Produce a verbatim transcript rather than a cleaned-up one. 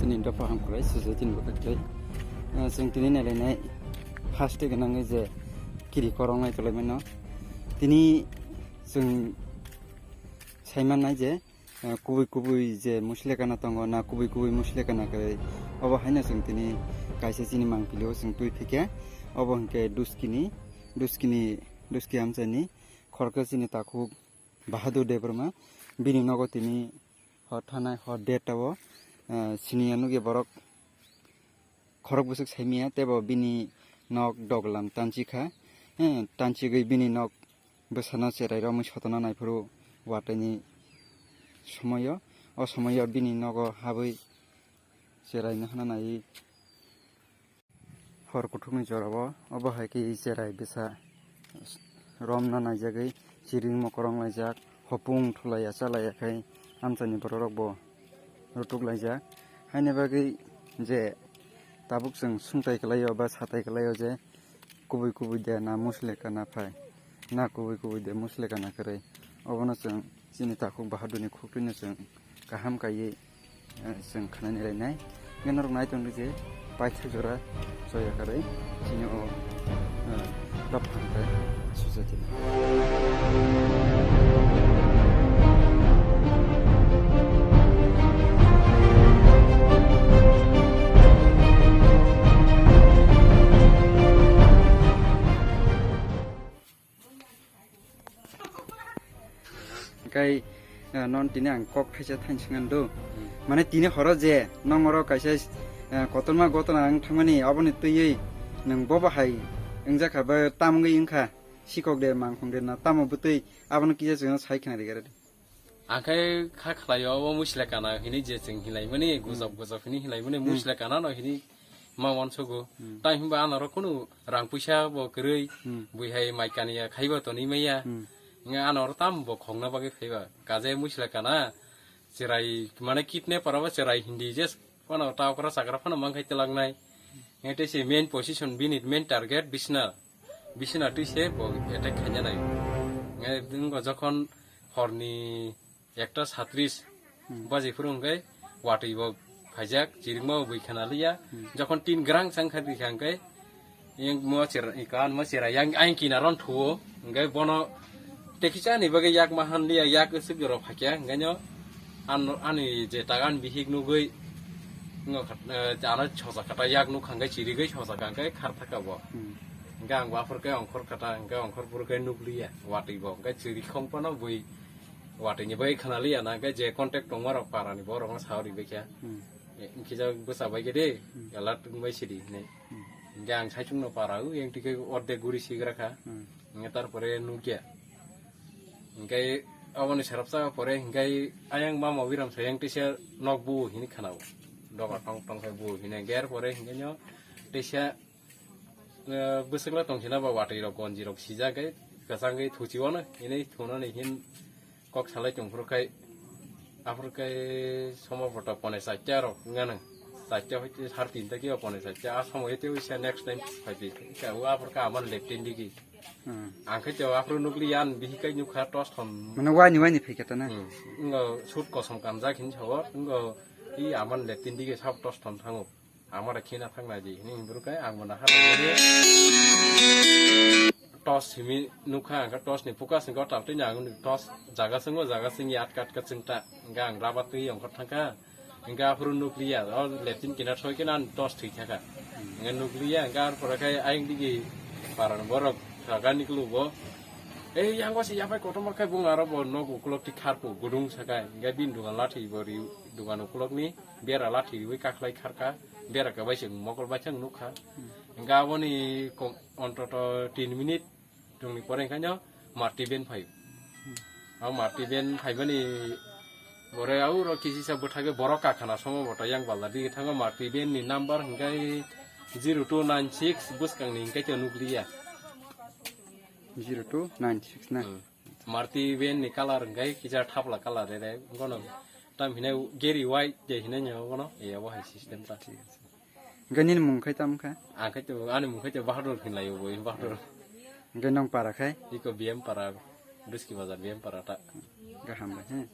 Tini dopha hamkrai, society ni bwkhak tei, ah, chwng tini nailainai haste gwnangwi je kiri korongnai tolai mano. Tini chwng saimannai je, ah, kubui kubui je muslekana tongo na kubui kubui muslekana kwrwi. Obo haino chwng tini kaisa chini mangpili o chwng twi phikhe. Obo hinkhe Duskini, Duskini, Duski amchaini khoroksa chini takhuk Bahadur Debbarma. Bini nogo tini hor thanai hor derta o, eh, siniya nukya borok khorok bwswk saimaya, teibo bini nok doglam tanchikha. Eh, tanchigwi bini nok bwsano cherai romwi sotona naiphuru wataini somoio. O somoio bini nogo habwi cherai nahana naiwi. Hor kuthukni jorao obo hai khe cherai bwsa romna naijagwi chiring mokorong laijak, hopung thulaiya chalaiya khai amchaini bororokbo rutuk laijak. Haini bagwi je tabuk chwng sungtai kwlaio ba satai kwlaio je kubui kubui de na musleka na phai, na kubui kubui de musleka na kwrwi, obono chwng chini takhuk Bahadurni khuktwino chwng kaham kaiwi, eh, chwng khnani lainai. Hwnkhe norok nai tongdi je paithago jora choya karwi chini o, eh, dophang tei sujatina. Kai, eh, non tini ang kok thaisa thain swngan do. Hmm. Mane tini horo je nong oro kaisa, eh, kotorma gotona ang thangmani aboni twiwi nwng bobo hai wngjakha ba tam wngwi wngkha sikok de mangkhong de na tamo bwtwi abono kisa chwngno sai khna rigare de. Ang khe kha khlaio obo muslekana hinwi je chwng hilaimani gujok gujok hinwi hilaimani muslekana no hinwi ma wansugo. Hmm. Tai hinba anoro kunu rang puisa bo kwrwi, hmm, bui hai mai kaniya khaiba tonwi maya. Hmm. Nga ano oro tam bo khongna bagwi phaiba. Kaje muisla kana cherai mane kidnapper abo cherai hindi je phano ta okra chakra phano mang khai telak nai. Nga tei se main position bini main target bisna. Bisna twi se bo attack khaina nai. Nga dingo jokhon horni ekta satris, hmm, baji phuru hwnkhe watwi bo phaijak, chirikma bo bui khana liya. Hmm. Jokhon tin grang chang kha bikha hwnkhe, yang mo chera, ikan mo chera, yang ain kinaron thuo, hwnkhe bono tekisa ni bagwi yak ma han liya, yak swk jora phakya, hwnkhe no ano, ani je tagan bihik nugwi, ngo khat, eh, ano chosa kata yak nuk hwnkhe chirigwi chosa hwnkhe khar thaka bo. Hmm. Hwnkhe ang bo aphur khe ongkhor kata, hwnkhe ongkhor phuru khe nuk liya, watwi bo, hwnkhe chiri khong phano bui watwi ni bai khana liya na, hwnkhe je contact tongma rok para ni borok no sa ri bai kha. Hmm. E, hwnkhe jak bwsa bai khe de, hmm, alert wng bai sidi hinwi. Hmm. Hwnkhe ang saichung no para o, yang tike ordek guri sigra kha. Hmm. Hwnkhe tarpore nukya. Hwnkhe aboni serap sa pore hwnkhe ayang mama wiram sayang tisa nok bu hini khana o. Doga tong tong khai bu hini ger pore hwnkhe no tisa Eh, bwswkla tongthina ba watwi rok gonji rok sijak khe kwchang khe thuchi wano hinwi thunani hin kok salai tongphuru khai aphuru khai somo photo pone chaita rok wngano chaita hoi har tinta khe pone chaita a somo ete wisa next time phaibi khe aphuru kha aman leptin digi. Hmm. Ang khe to aphuru nukli yan bihi kai nukha tos thon. Mane wani wani phai khe ta na? Hmm. Ngo sut kosom kanjak hin sawo ngo i aman leptin digi sab tos thon thango. Amara khina thangna di hini himbruk kai ang mana hata. Tos simi nukha ang tos ni puka sing kota twi ang tos jaga singo jaga sing yat kat kat sing ta. Hingga ang rabat twi yong kot thangka. Hingga aphuru nukliya o leptin kina thoi kina tos thwi thaka. Hingga nukliya hingga ar pora kai ayang digi paran borok jaga niklu bo. Eh, yang wasi yapai kotor ma kai bung aro bo nok ukulok ti kharpu gudung sakai. Hingga bin dungan lathi bo ri dungan ukulok ni. Bera lathi riwi kakhlai kharkha, bera kabai se mokol bai chang nukha. Hmm. Hingga aboni kom-, ontoto tin minute tongni pore hingkha no Marti ben phaio. Hmm. Abo Marti ben phaibani pore auro kisi sa bwthagwi borok kakhana somo bota yang balda digi thango Marti ben ni number hingkha zero two nine six bwskang ni hingkha to nukliya. Zero two nine six na? Hmm. Marti ben ni colour hingkha kisa thapla colour re re, bono tam hinai geri white je hinai nyo bono, e abo hai system ta. Thik ase. Hingkha nini mung khai tam kha? Ang khai to, ani mung khai to Bahadur hinlai bo, Bahadur. Hingkha nong para khai? Iko B M para, Duski Bazar B M para ta. Gaham bai, he.